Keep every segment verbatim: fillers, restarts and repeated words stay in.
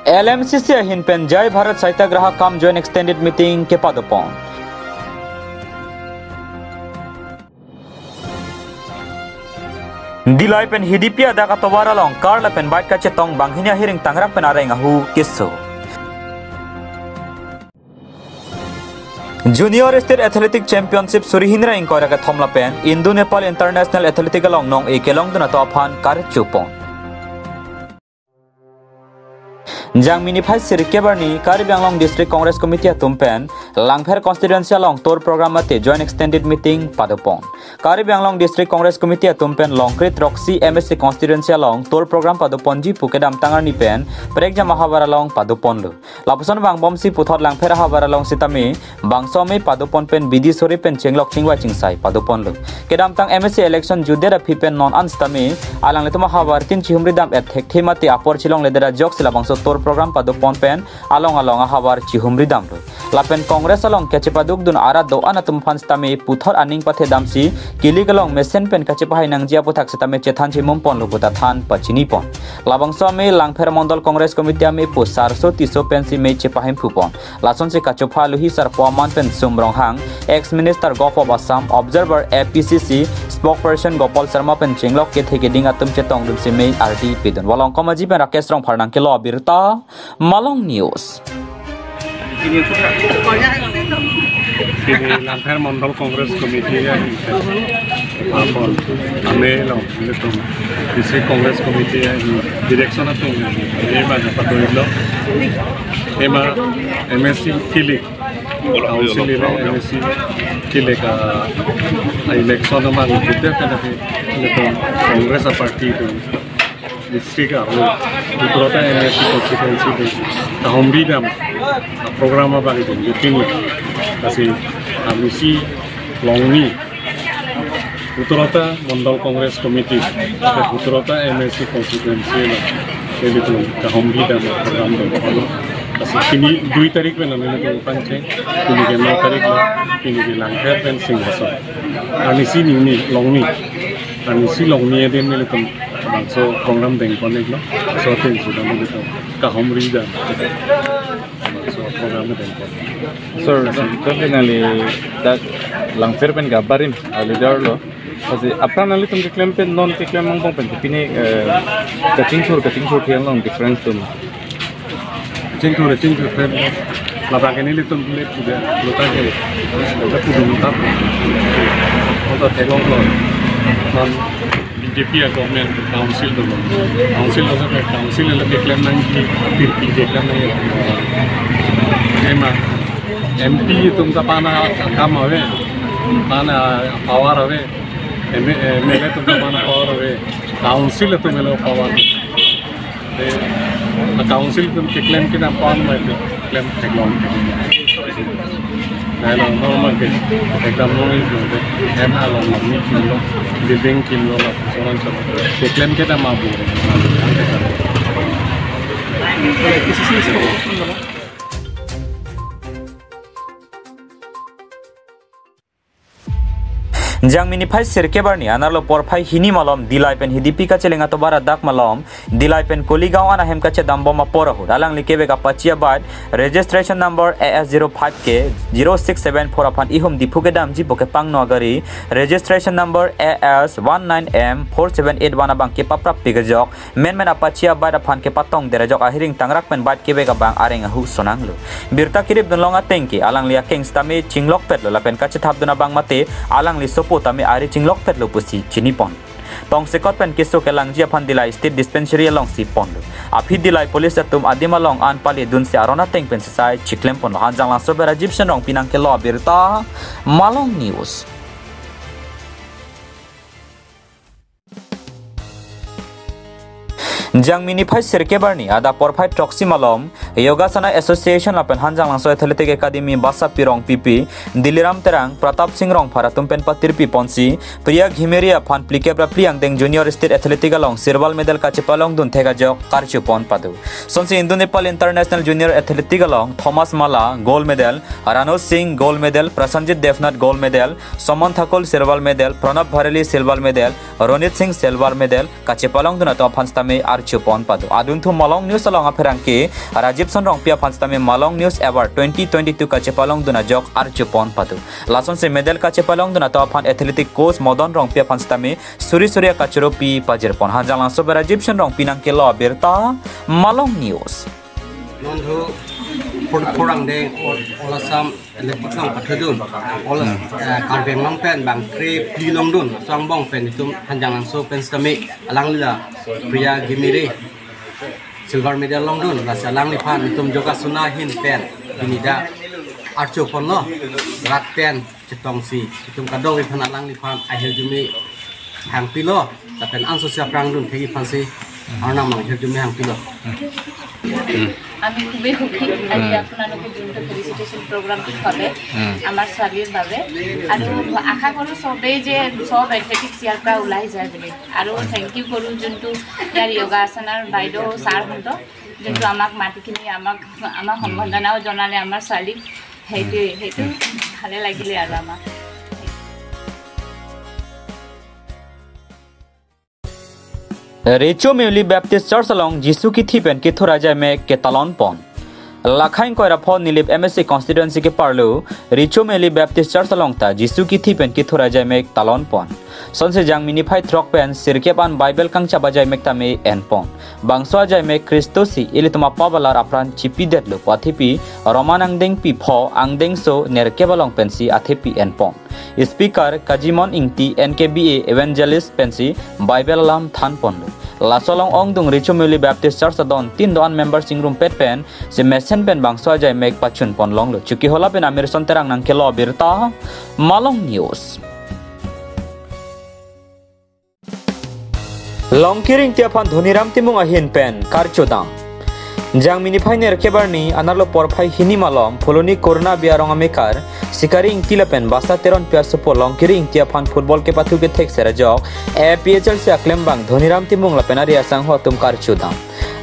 L M C C ahin pen Jai Bharat Satyagraha cum Joint Extended Meeting kepadopon. Dillai pen Hidipi adak atovar along car lapen bike kachetong banghini ahiring tangrak pen areng ahu keso. Junior State Athletic Championship suri hini ra ingkoi ra kethom lapen Indo Nepal International Athletic along nong-e kelongdun atum aphan karchupon. Jangmi niphai sirkep arni Karbi Anglong District Congress Committee atum pen Langpher Constituency along tour program mate Joint Extended Meeting padopon. Karbi Anglong District Congress Committee atum pen Longkri throksi M A C Constituency along tour program padoponji pu kedamtang arni pen prekjam ahavar along padoponlo. Lapuson vangbomsi puthot Langpher ahavar along sitame bangso amei padopon pen bidi sore pen chenglok chingvai chingsai padoponlo. Kedamtang M A C election jutdet aphi pen non an sitame alanglitum ahavar tin chihumri dam-et thekthe mate apor chelongledet ajoksi labangso tour program padopon pen along along ahavar chihumri damlo. Lapen Congress along kachepadukdun arat do-an atum aphan sitame puthot aning pathe damsi kilik along mesen pen kachepahai nangji aputhak sitame chethan chimumponlo puta than pachinipon. Labangso amei Langpher Mondol Congress Committee amei pu Sarso Tisso pensi mei chepahemphupon. Lasonsi kachopha luhi sarpo aman pen Sum Ronghang, ex-minister Govt of Assam, observer A P C C, spokesperson Gopal Sharma pen chenglok kethe keding atum chetongdunsi mei ardi pidun. Valong Komaji pen Rakesh Rongphar nangkelo abirta, Malong News. Pini Langpher Mondol Congress Committee ya, apon amei along, ilitum District Congress Committee ya, direction atum, ema nangpadoilo, ema M A C kilik, council ile M A C kilik a, a election amang jute kana ilitum Congress a party atum district a, Uttarata M A C constituency atum kahomri dam program abang atum meeting, lasi M A C longni Uttarata Mondol Congress Committee, Uttarata M A C constituency along ilitum kahomri dam program do. Lasi pini dui tarik pen nelitum panche, pini ke no tarik lo, pini ke Langpher pen Singhason. M A C ningni longni, M A C longni adim nelitum bangso program dengpon-iklo, so tin sudah nelitum kahomri dam bangso program dengpon. Sir, tadi nangli dak Langpher pen kabarim a leader lo. Lasi aphrang nanglitum keklem pen non keklem angbong pen pini, eh, kachingthur kachingthur theng along difference atum. Chingthur chingthur pen labang ke nelitum le puja lota ke le pudun tap. Kota theklonglo. Non B J P a government council do. Council do, council lo keklem nangji tirpi keklem nangji. Ema M P atum ta pan akam ave, pan apower ave, M-, M L A atum ta pan apower ave, council atum lo power. Te, a council atum keklem kedam pan mai keklem theklong. Nai lo normal ke, ekdam normal ke, em along lo ni kimlo, building kimlo lo, so on so. Keklem kedam abu. Jangmi niphai sirkep arni anerlo porphai hini malom Dillai pen Hidipi kacheleng atovar adak malom Dillai pen Koligaon an ahem kachedambom apor ahut alangli kevek Apache a-bike registration number A S zero five K zero six seven four aphan ihum Diphu kedamji pu kepangno agari registration number A S one nine M four seven eight one abang kepaprap pik ajok menmen Apache a-bike aphan kepatongdet ajok ahiring tangrak pen bike kevek abang areng ahu sonanglo. Birta kiripdun long ateng ke alangli akeng sitame chinglokpetlo lapen kachethapdun abang mate alangli sopo tame ari chinglokpetlo pusi chinipon. Tongsekot pen keso kelangji aphan Dillai State Dispensary alongsi ponlo. Aphi Dillai Police atum adim along an paledunsi aron ateng pen sesai chiklemponlo. Hanjanglangso pen Rajiv Shenrong pinang kelo abirta, Malong News. Jangmi niphai sirkep arni adap porphai throksi malom Yogasana Association lapen Hanjanglangso Athletic Academy Basa Pirong P P, Diliram Terang, Pratap Singh Rongphar atum pen patirpi ponsi Priya Ghimiri aphan phlikep ra phli angdeng Junior State Athletic along silver medal kachepalongdun thek ajok karchupon pado. Sonsi Indo Nepal International Junior Athletic along Thomas Mala gold medal, Rano Singh gold medal, Prasanjit Devnath gold medal, Soman Thakur silver medal, Pranab Bharali silver medal, Ronit Singh silver medal kachepalongdun atum aphan sitame ar chupon pado. Adunthu Malong News along apherangke Rajiv Sonrongpi aphan sitame Malong News Award twenty twenty-two kachepalongdun ajok archupon pado. Lasonsi medal kachepalongdun atum aphan athletic coach Modon Rongpi aphan sitame suri suri akachoro pi pajirpon. Hanjanglangso pen Rajiv Sonrongpi nangkelo abirta, Malong News. Non thu phur phurang de All, All Assam Athletics along pathudun. All, eh, Karbi Anglong pen bang kre phli longdun. Laso angbong pen itum Hanjanglangso pen sitame alangli la Priya Gimire silver medal longdun. Lasi alangliphan itum Yogasana ahin pen pini dak archuponlo, rat pen chetongsi itum kadokave aphan alangliphan ahirjume hangpilo, lapen ansose aphrang dunthekji aphansi arnam along ahirjume hangpilo. আমি খুবেই সুখী আজি আপোনালোকে যোনটো ফেলিচিটেশ্যন প্ৰগ্ৰামটো থলে আমাৰ ছোৱালীৰ বাবে। আৰু আশা কৰোঁ চবেই যে চব এথলেটিক্স ইয়াৰ পৰা ওলাই যায় বুলি। আৰু থেংক ইউ কৰোঁ যোনটো ইয়াৰ য়োগাসনৰ বাইদেউ ছাৰহঁতক, যোনটো আমাক মাতি কিনি আমাক, আমাক সম্বৰ্ধনাও জনালে আমাৰ ছোৱালীক। সেইটোৱে, সেইটো ভালে লাগিলে আৰু আমাক। Recho Meuli Baptist Church along Jisu kithi pen kethur ajaimek ketalon pon. Lakhain koira phon Nilip M A C constituency keparlo Recho Meuli Baptist Church along ta Jisu kithi pen kethur ajaimek talon pon. Sonsi Jangmi niphai throk pen sirkep an Bible kangchap ajaimek tame en pon. Bangso ajaimek Khristo si ilitum apap alar apran chipidetlo pu athepi Roman angdengpi pho angdengso nerkep along pensi athepi en pon. Speaker Kajimon Ingti N K B A Evangelist pensi Bible alam than ponlo. Laso along ongdung Recho Meuli Baptist Church adon tin do-an members ingrumpet pensi mesen pen bangso ajaimek pachun pon longlo. Chokihola pen Amirson Terang nangkelo abirta, Malong News. Longkiri Ingti aphan Dhoniram Timung ahin pen karchodam. Jangmi niphai nerkep arni anerlo porphai hini malom Phuloni Kurna Bey arong amekar Sikari Ingti lapen Basa Teronpi asopo Longkiri Ingti aphan football kepathu kethekser ajok A P H L C aklembang Dhoniram Timung lapen ari asangho atum karchodam.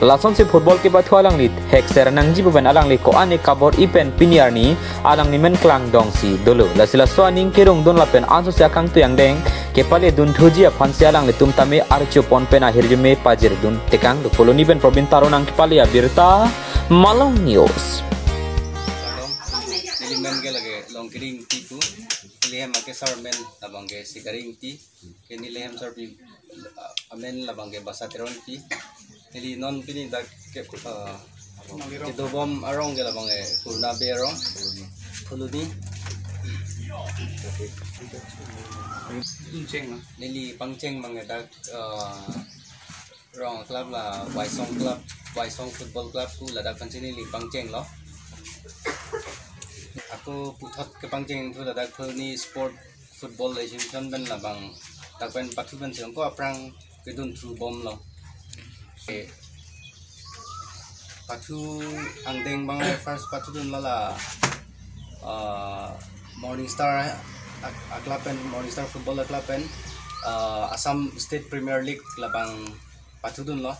Lasonsi football kepathu alangli thekser nangji pu pen alangli ko-an ek kabor-i pen pini arni alangli men klangdongsi dolo. Lasi laso aning kerungdun lapen ansose akangtui angdeng kepaledun thuji aphansi alanglitum tame archupon pen ahirjume pajirdun tekanglo. Phuloni pen Probin Taro nangkepale abirta, Malong News. Neli men ke lake Longkiri Ingti pu, neli hem ake Sarmen labang ke Sikari Ingti. Ke neli hem Sarpi, ah, amen labang ke Basa Teronpi. Neli non pini dak ke, ah, kedobom arong ke labang ke Kurna Bey arong, Phuloni. Neli pangcheng abang ke dak, ah, rong club la Waisong Club, Waisong Football Club pu ladak pensi neli pangchenglo. Ako puthot kepangcheng thu ladak Phuloni Sport Football Association pen labang dak pen pathu pensi ako aphrang kedun thu bomlo. Eh, pathu angdeng abang first pathudun la la, ah, Morning Star a, a club pen, Morning Star Football a club pen, ah, Assam State Premier League labang pathudunlo.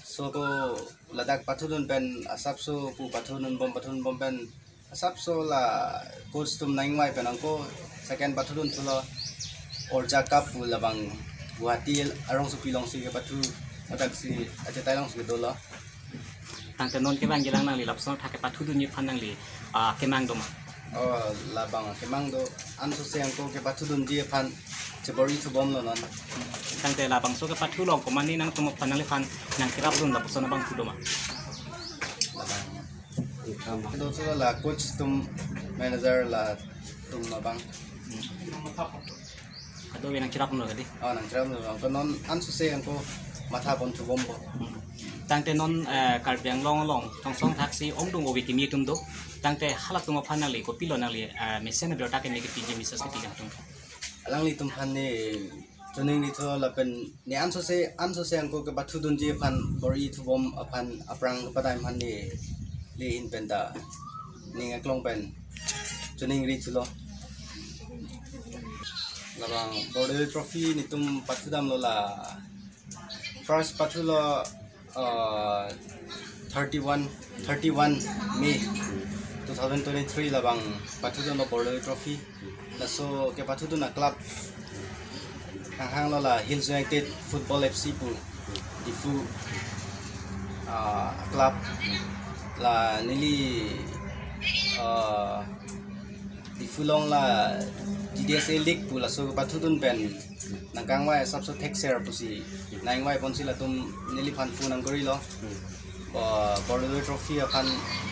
So ako ladak pathudun pen asapso pu pathudun bom, pathudun bom pen asapso la coach atum nangvai pen ako second pathudun thulo Orja Cup pu labang Guwahati arongsopi alongsi kepathu, ladaksi achetai alongsi dolo. Tangte non kevang kelang nangli lapuson athak kepathudunji aphan nangli, ah, kemang doma? Oh, labang kemang do, ansose ako kepathudunji aphan chebor-i thu bomlo non. Tangte labangso kepathu along komane nangtum aphan nangliphan nangkerapdun lapuson abang thu doma? Labang. Dothulo la coach atum, manager latum labang. Kadokave nangkerapdunlo kadi? Oh, nangkerapdunlo. Ako non ansose ako mathapon thu bompo. Tangte non, eh, Karbi Anglong along tongsong thaksi ongdung ove kimi atum do. Tangte halatum aphan nangli kopilo nangli, eh, mesen abirta keme kepiji message kepiji atum? Alanglitum aphan ne choningri thulo lapen ne ansose, ansose ako kepathudunji aphan bor-i thu bom aphan aphrang kepadai aphan neli ahin pen ta ning aklong pen choningri thulo. Labang Bordoloi Trophy netum pathudamlo la. First pathulo, uh, thirty-one, thirty-one May two thousand twenty-three labang pathudunlo Bordoloi Trophy. Laso kepathudun a club hanghanglo la Hills United Football F C pu. Diphu, ah, club la neli, ah, Diphu along la G D S A League pu laso kepathudun pen nangkangvai asapso thekser pusi nangvai ponsi latum neliphan phone nangkorilo. Hmm. Ba Borloi Trophy aphan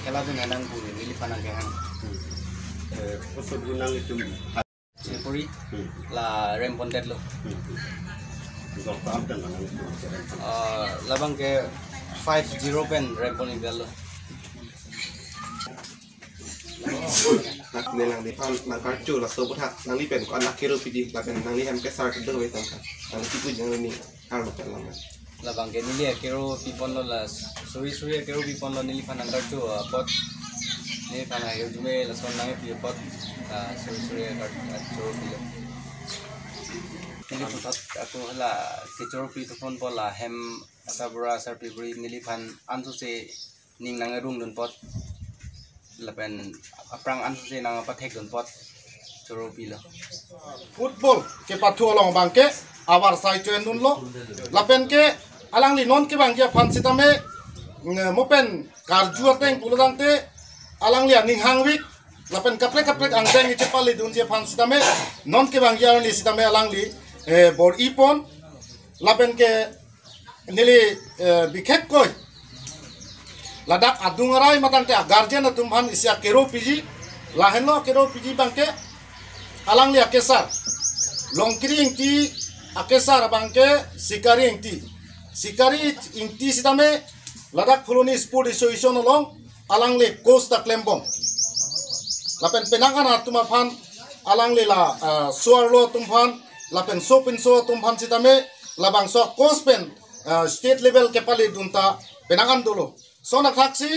kheladun henang pu neliphan nangkehang. Hmm. Eh, koso dun nanglitum? Chepuri. Hmm. La rempondetlo. Hmm. Dokta ampen nanglitum? Ah, labang ke five zero pen rempondetlo. Nelang nephan nangkarcho laso aphuthak nangli pen ko-an akero piji lapen nangli hem kesar kedo ve tangka. Nangli kipu jang ni arlo pen lam. Labang ke neli akero piponlo la suri suri akero piponlo neliphan nangkarcho apot. Neliphan ahirjume lason nangpi apot, ah, suri suri akar-, akero pilo. Neli puthot ako la kechoro pi tupon po la hem asarbura asarpi buri neliphan ansose ning nangarung dunpot lapen aphrang ansose nangpathek dunpot choro pilo. Football kepathu along abang ke avarsai choen dunlo lapen ke alangli non kevangji aphan sitame nge mo pen karju ateng pulotangte alangli aning hangvik lapen kaprek kaprek angdeng iche pali dunji aphan sitame non kevangji arni sitame alangli, eh, bor-ipon lapen ke neli, eh, bikhekkoi ladak adung arai matangte a-guardian atum aphan isi akero piji, lahenlo akero piji abang ke alangli akesar Longkiri Ingti, akesar abang ke Sikari Ingti. Sikari Ingti sitame ladak Phuloni Sport Association along alangli coach ta klembom. Lapen penang an atum aphan alangli la, ah, so-arlo atum aphan lapen sopinso atum aphan sitame labangso coach pen, ah, state level kepali dun ta penang an dolo. Lason athaksi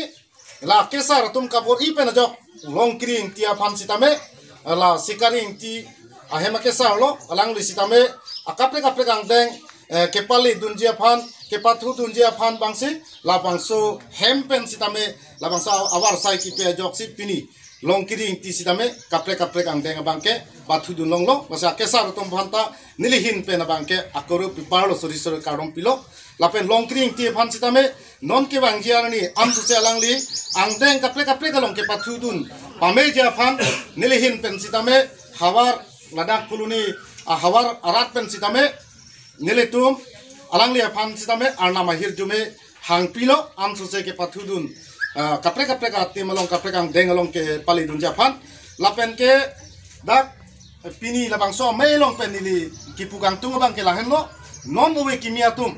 la kesar atum kabor-i pen ajok Longkiri Ingti aphan sitame, ah, la Sikari Ingti ahem akesarlo, alangli sitame akaprek kaprek angdeng, eh, kepali dunji aphan, kepathu dunji aphan abangsi labangso hem pen sitame labangso avarsai kipi ajoksi pini Longkiri Ingti sitame kaprek kaprek angdeng abang ke pathu dun longlo, masa kesar atum aphan ta neli ahin pen abang ke akero piparlo suri suri kardom pilo. Lapen Longkiri Ingti aphan sitame non kevangji arni ansose alangli angdeng kaprek kaprek along kepathu dun pameji aphan neli ahin pen sitame havar ladak Phuloni, ah, havar arat pen sitame nelitum alangli aphan sitame arnam ahirjume hangpilo ansose kepathu dun, ah, kaprek kaprek a-team along kaprek angdeng along kepali dunji aphan lapen ke dak pini labangso amei along pen neli kipu kangtung abang ke lahenlo, non ove kimi atum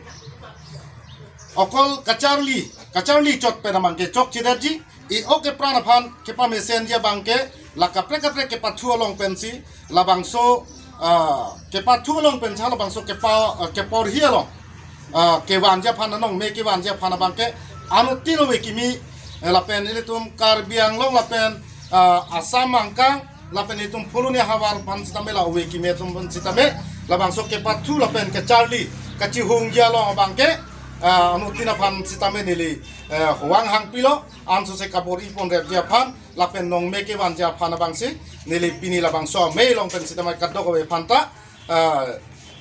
okol kacharli, kacharli chot pen abang ke chokchedetji, i-ok epran aphan kepamesenji abang ke la kaprek kaprek kepathu along pensi labangso, ah, kepathu along pensi labangso kepa, ah, keporhi along, ah, kevanji aphan, anong me kevanji aphan abang ke anuttin ove kimi, eh, lapen ilitum Karbi Anglong lapen, ah, Assam angkang lapen itum Phuloni havar aphan sitame la ove kimi atum aphan sitame labangso kepathu lapen kacharli kachihungji along abang ke, ah, anuttin aphan sitame neli, eh, vang hangpilo ansose kabor-ipon repji aphan lapen nong me kevanji aphan abangsi neli pini labangso amei along pen sitame kadokave aphan ta, ah,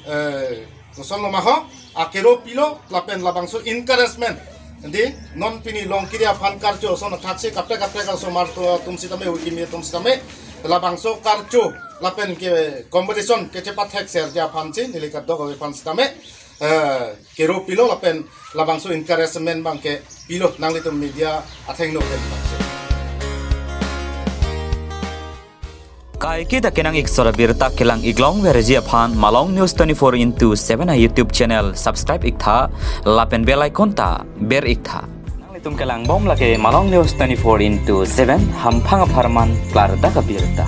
eh, koson loma ho, akero pilo lapen labangso encouragement. Di non pini Longkiri aphan karcho ason athaksi kaprek kaprek asomar atum sitame, ove kimi atum sitame labangso karcho lapen ke competition kechepathekserji aphansi neli kadokave aphan sitame, eh, kero pilo lapen labangso encouragement abang ke pilo nanglitum media athengno pen abangsi. Kaiketa kenang-ik sora birta kelang-ik longverji aphan Malong News twenty-four into seven a-YouTube channel subscribe-iktha lapen bell icon ta ber-iktha. Nanglitum kelangbom lake Malong News twenty-four into seven, hamphang apharman klardak abirta.